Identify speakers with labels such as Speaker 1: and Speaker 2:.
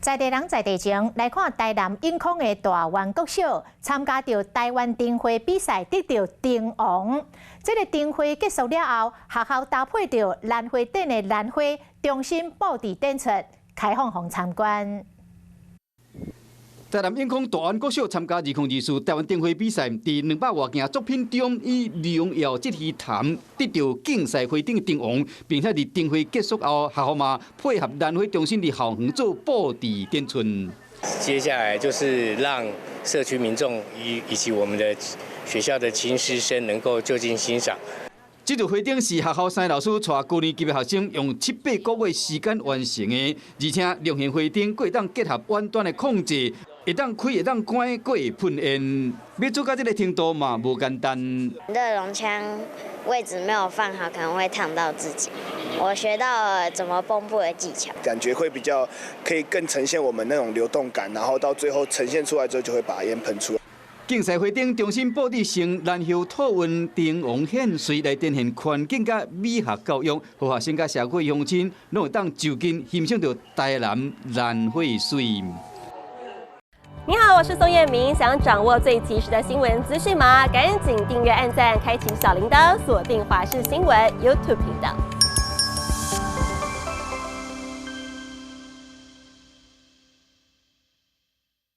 Speaker 1: 在地人在地情，來看台南永康的大灣國小參加著台灣燈會比賽，得著燈王。這个燈會結束了後，學校搭配著蘭花展的蘭花重新佈置展出，開放予參觀。
Speaker 2: 台南永康大灣國小參加2024台灣燈會比賽，佇200外件作品中，以榮耀這魚潭得著競賽花燈燈王，並且佇燈會結束後，學校嘛配合蘭花中心佇校園做佈置展出。
Speaker 3: 接下來就是讓社區民眾以及我們的學校的親師生能夠就近欣賞。
Speaker 2: 這組花燈是學校三个老師帶高年級的學生用七八個月時間完成的，而且龍形花燈閣會當結合遠端的控制，會當開會當關，閣會噴煙。欲做到這个程度嘛，無簡單。
Speaker 4: 熱熔槍位置沒有放好，可能會燙到自己。我學到了怎麼繃布的技巧，
Speaker 5: 感覺會比較可以更呈現我們那種流動感，然後到最後呈現出來之後，就會把煙噴出來。
Speaker 2: 競賽花燈重新佈置成蘭花套運燈王獻穗來展現環境佮美學教育，予學生佮社區鄉親攏會當就近欣賞著台南蘭花媠。
Speaker 6: 你好，我是宋燕明，想掌握最及時的新聞資訊嗎？趕緊訂閱、按讚、開啟小鈴鐺，鎖定華視新聞 YouTube 頻道。